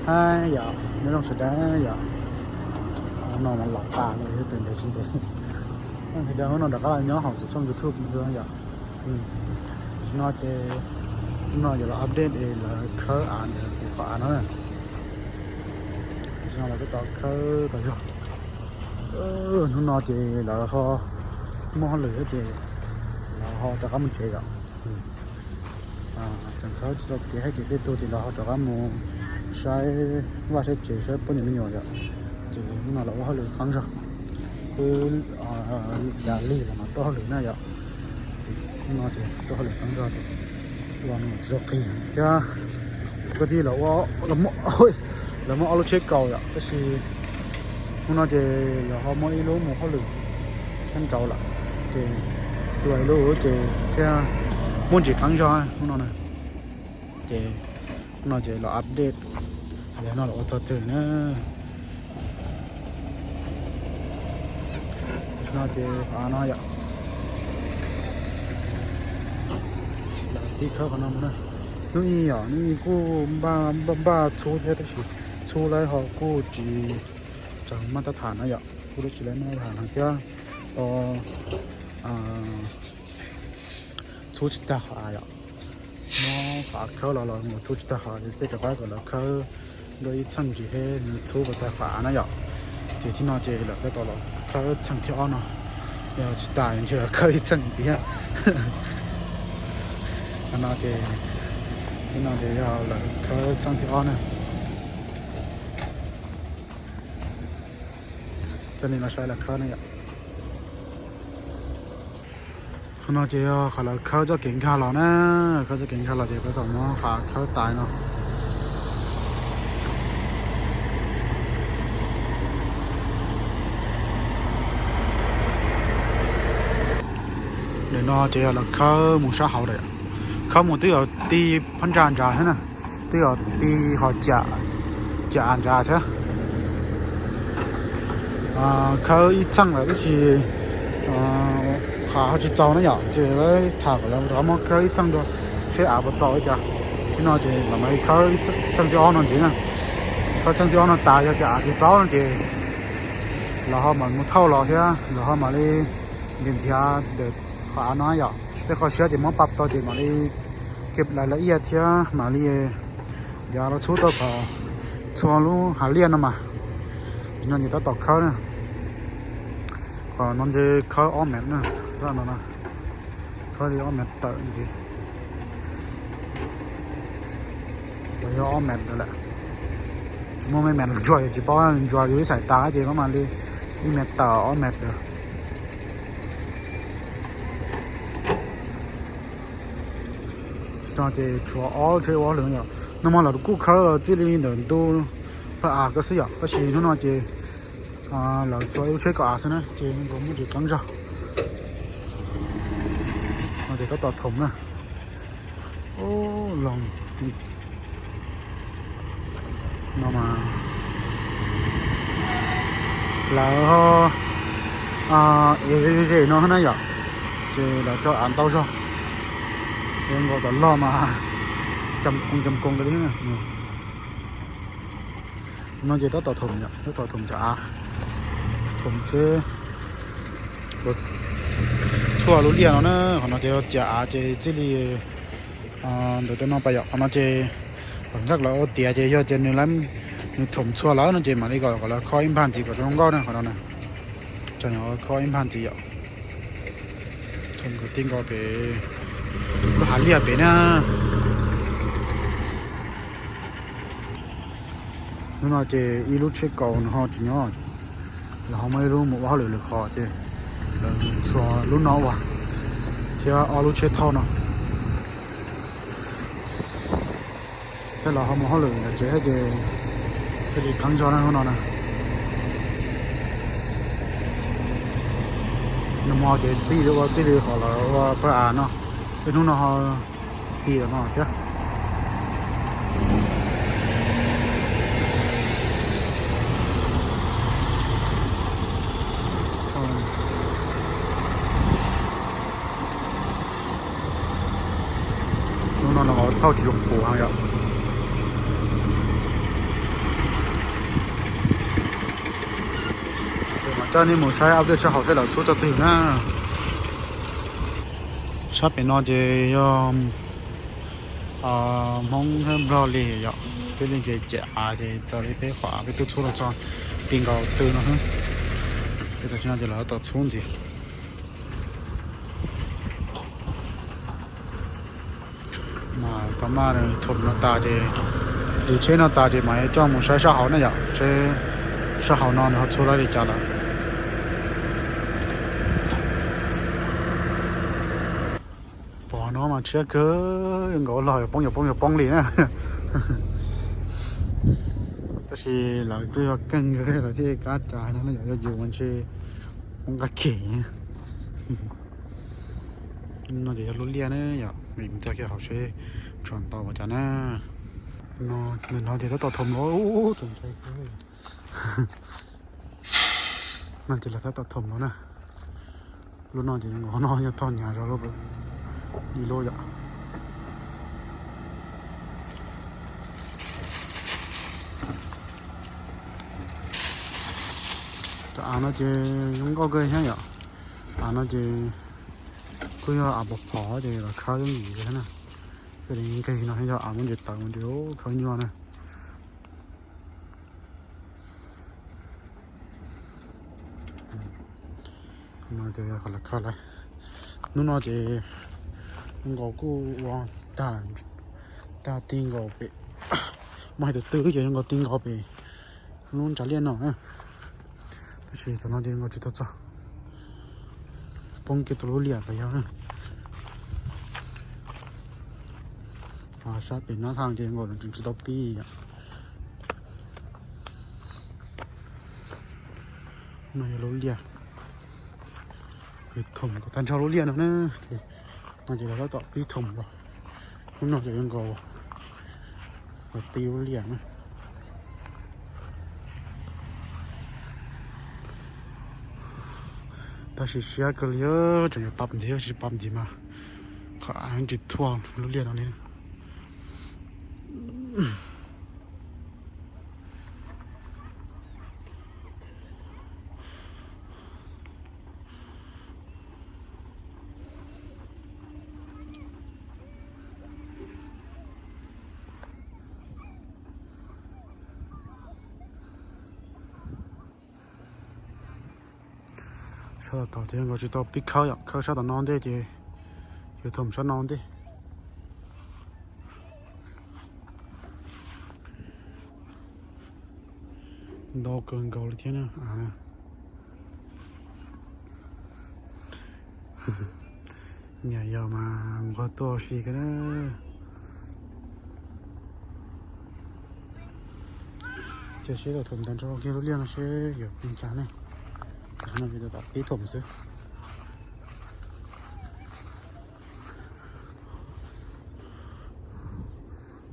Hais yom, nyob zoo sawv daws yom. No mas los tas li txawm ntev tsis ntev. Sawv daws hnub no rov qab los nyob hauv kuv tshooj YouTube yom. Tam sim no ces hnub no yuav los update es lawv khawb av ntawm kuv qhov av no na. Tam sim no lawv twb tau khawb tau yog. Hnub no ces lawv ho muaj hauj lwm thiab ces lawv ho rov qab mus tsev yom. Tseem khawb tsis txog tiav thiab ces tej tug ces lawv ho rov qab mus saib vaj saib tsev saib poj niam me nyuam yom. Ces hnub no lawv ua hauj lwm qeeb zog, twb yav lig los mas tuaj hauj lwm na yom. Ces hnub no ces tuaj hauj lwm qeeb zog ces ua me nyuam tsis tau qis thiab. Kwv tij lawv muaj ob lub tsheb kaus yom, tab sis hnub no ces lawv ho muaj ib lub mus hauj lwm sab nraud lawm, ces xuas ib lub ces thiaj muaj ntsis qeeb zog hnub no na. Ces hnub no ces los update hais tias no lawv ua txog twg na. Tam sim no ces qhov no yom, lawv tib khawb qhov no mus na. Hnub ib yom, hnub ib kuj npaj txhub thiab tab sis txhub lawv ho kuj tsis tau maj tab tham na yom, kuj tsis tau maj tab tham no thiab. Txhub tsis tag qhov av yom. Muab qhov av khawb los los mus txhub tsis tag qhov av ces tej rov qab kom lawv khawb dua ib txheej ntsis thiab nws txhub kom tag qhov av na yom. Ces thib no ces lawv tab tom los khawb txheej thib ob no. Yog tsis tas ntshe khawb ib txheej thiab. Qhov no ces, thib no ces yog lawv khawb txheej thib ob na. Coj nej los saib lawv khawb na yom. Qhov no ces yog qhov lawv khawb txoj kev nkag los na, khawb txoj kev nkag los ces tab tom muab qhov av khawb tas no. Ntawm no ces yog lawv khawb mus sab hauv lawm, khawb mus twb yog ti phab ntsa nrad thiab na, twb yog ti qhov cam, cam av nrad thiab. Khawb ib txheej lawm tab sis qhov av ho tsis txaus na yom, ces lawv tham kom lawv rov qab muab khawb ib txheej dua seb av puas txaus li cas. Thib no ces lawv mam li khawb ib txheej thib ob no ntxiv na. Khawb txheej thib ob no tas yog tias av tsis txaus no ces lawv ho mam mus thauj los thiab lawv ho mam li ntiav ntiav ntawm qhov av no yom. Tej qhov siab ces muab pab tau ces mam li kev lais la iaj thiab mam li ntiav los txhub tau kom txhua lub hav liaj no mas. Tam sim no ces tab tom khawb na. Qhov no ntshe khawb ob mev na, zaj no na, khawb li ob mev tawm ntxiv. Los yog ob mev ntawd lawm. Tsis muaj me mev ntsuag ces tsis paub, ntsuag yus ib xaim tas ces maj mam li ib mev tawm ob mev ntawd. Tam sim no ces tshuav ob lub tsheb ua hauj lwm yom. Nag hmo lawv kuj khawb los txij li ntawm ntu pab av ko xwb yom, tab sis hnub no ces lawv txhua ib lub tsheb kaum av xwb na ces nkaus muaj ris qeeb zog. No ces tab tom thoom na. Ub, los no mas lawv ho ev ze no na yom, ces lawv tso av ntau zog, nkaus tom log mas cam koos cam koos li. No ces tab tom thoom, tab tom thoom cov av, thoom seb puas thuaj lub liaj no na. Qhov no ces yog ciam av ces txij li ntawm tej no pas yom, qhov no ces pom nqaj lawv ua tiav ces yog tias nws, nws thoom txhua lawm no ces mam li kom kom lawv khob ib npag ntxiv kom zoo nkauj na qhov no na. Cov no khob ib npag ntxiv yom. Thoom kom ti nkaus pem lub hav liaj pem na. Hnub no ces ib lub tsheb kaus no ho tsis nyob, lawv ho muaj ib lub mus ua hauj lwm lwm qhov ces lawv txhua lub no ua thiab ob lub tsheb thauj no. Thiab los ho mus hauj lwm ntawm tsev thiab ces thiaj li qeeb zog na hnub no na. Nag hmo ces txij li ua txij li qhov lawv ua pab av no, tej hnub no ho ti los no thiab. Hnub no no thauj tsis zoo puas yom. Coj nej mus saib update sab hauv seb lawv txhub txog twg na. Sab pem no ces yog Hmoob thiab Nplog li yom, peb li ces cem av ces txog li peb qhov peb tuaj txhub los txog ti nkaus tw no xwb. Peb tam sim no ces lawv tau txhub ntxiv. Mas tau maj thum no tas ces, yus tsheb no tas ces mas coj mus saib sab hauv na yom, sab hauv no nws ho txhub lawm li cas lawm. Pom no mas tshiab kawg nkaus, los yuav poob yuav poob yuav poob li na. Tab sis lawv twb yog keej lawm thiaj kab tsa no, yog yus mas ntshe poob qab kev. No ces yog lub liaj na yom, vim mus txog kiag hauv seb tsuas ntau ua cas na. No ces tab tom thum los, txaus ntshai. No ces lawv tab tom thum los na. Lub no ces nkaus no yog tog nyav zog lub, ib lub yom. Cov av no ces zoo nkauj kawg thiab yom. Av no ces kuj yog av pov phov ces los khawb yooj yim li thiab na. Yog li nqis no thiab yog av muaj ntsis tawv mus ntsis khawb nyuaj na. No ces qhov lawv khawb lawm. Hnub no ces zoo nkaus kuj ua tag, tag ti nkaus pem, muaj hais tias twb ces zoo nkaus ti nkaus pem lub ntsa liaj no na. Tab sis thaum no ces nkaus tsis tau txog, poob kiag tau lub liaj los yog na. Sab pem no thaj ces nkaus tsis tau pib yom. No yog lub liaj, thum kom tag nrho lub liaj no na. No ces lawv tab tom pib thum los. Hnub no ces yuav nkaus ti lub liaj na. Tab sis siab kawg li, tseem yuav pab ntxiv, tsis pab ntxiv mas qhov av tsis thuaj lub liaj no li. Sab tom tod ces nkaus tsis tau pib khawb yom, khawb sab tom no ntej ces yuav thum sab no ntej. Ntau kawg nkaus li thiab na. Niam yog mas nquag tuaj si kawg na. Cia seb lawv thum tag nrho kiag lub liaj no seb yuav pib cas ne. Tam sim no ces tab tom pib thum xwb.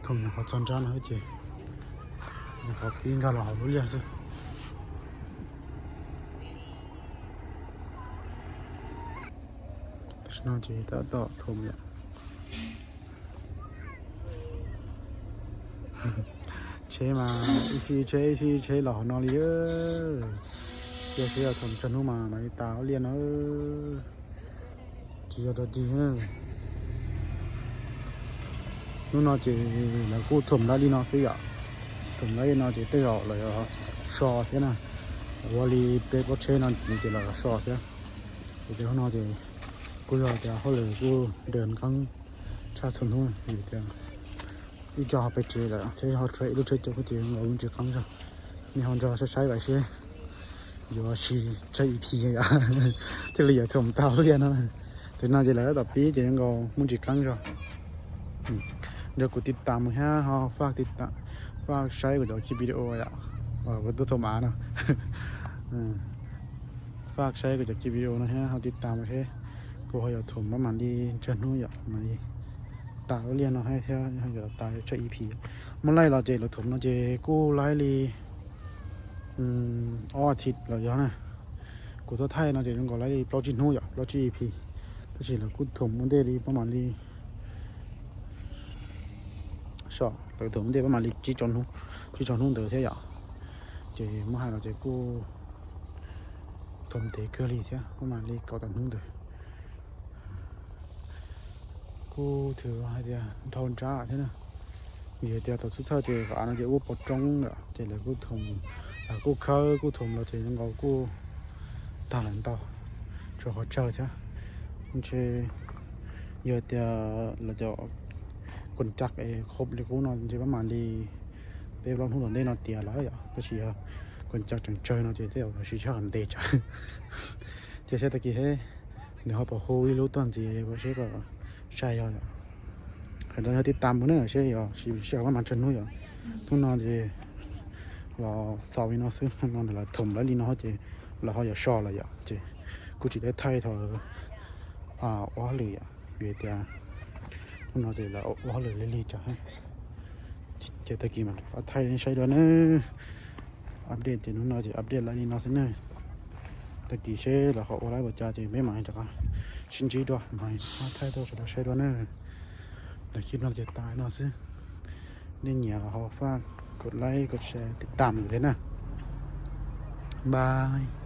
Thum nyuam qhuav txog nrab no ces nyuam qhuav pib nkag los hauv lub liaj xwb. Tam sim no ces tab tom thum yom. Tsheb mas ib sij tsheb ib sij tsheb los hauv no li. Cia seb yog thum tsawg hnub mas mam li tas lub liaj no. Tsis yog dog dig. Hnub no ces lawv kuj thum lawm li no xwb yom. Thum lawm li no ces tej zaum lawv yuav so thiab na. Ua li peb pob tsheb no ces lawv so thiab. Ces hnub no ces kuj yog tias hauj lwm kuj ntev qeeb tshaj txhua hnub vim tias ib co ho pem tsev lawm thiab ho tshuav ib lub tsheb caum kuj ces nkaus lub tsis qeeb zog. Nej ho nrog saib saib vam seb yuav tsis tsawg ib phis yom, thiaj li yuav thum tag lub liaj no. Tam sim no ces lawv tab tom pib ces nkaus lub tsis qeeb zog. Nrog kuv tiv tam mus thiab ho faj tiv tam, faj saib kuv cov cib video yom, kuv tuaj thum av no. Faj saib kuv cov cib video no thiab ho tiv tam mus seb kuv ho yuav thum pab mam li tsawg hnub yom mam li tas lub liaj no thiab yuav tas tsawg ib phis. Muab laij los ces lawv thum no ces kuj laib li ob athiv los yog na. Kuv tuaj thaij no ces zoo nkaus laib li plaub tsib hnub yom, plaub tsib ib phis. Tab sis lawv kuj thum ua ntej li pab mam li, so, lawv thum ua ntej pab mam li tsib tso hnub, tsib tso hnub ntawd thiab yom. Ces muab hais los ces kuj Tau ntev kawg li thiab, kuj mam li kaum tawm hnub ntawd. Kuj thwm hais tias dhau ntsab thiab na. Vim hais tias thaum xub thawj ces qhov av no ces ua pov roob lawm ces lawv kuj thum, lawv kuj khawb kuj thum los ces zoo nkaus kuj tag lawm ntau, tsuas qhov tsawg thiab. Ntshe yog tias lawv cov kuas caj es qhov li qub no ntshe maj mam li peb plaub hnub tom ntej no tiav lawm yom, tab sis yog kuas caj tseem tsawg no ces tej zaum siv sij hawm ntev tsawv. Ces saib tag kis seb nws ho puas hu ib lub tuaj ntxiv seb puas sai yog. Hais ntawd yog tib tas mus na seb yog siv sij hawm maj mam tsawg hnub yom. Hnub no ces los xaus li no xwb, hnub no lawv thum lawv li no ces lawv ho yuav so lawm yom, ces kuj tsis tau thaij thaum ua hauj lwm yom, vim tias hnub no ces lawv ua hauj lwm lig lig tsawv. Ces tag kis mam rov qab thaij saib dua na. Update ces hnub no ces update li no xwb na. Tag kis seb lawv ho ua lawm ua cas ces peb mam rov qab sib ntsib dua, mam thaij tuaj rau sawv daws saib dua na. Lawv clip no ces tas no xwb. Nej nyiam los ho faj kos like kos share tiv tam thiab na. Bye.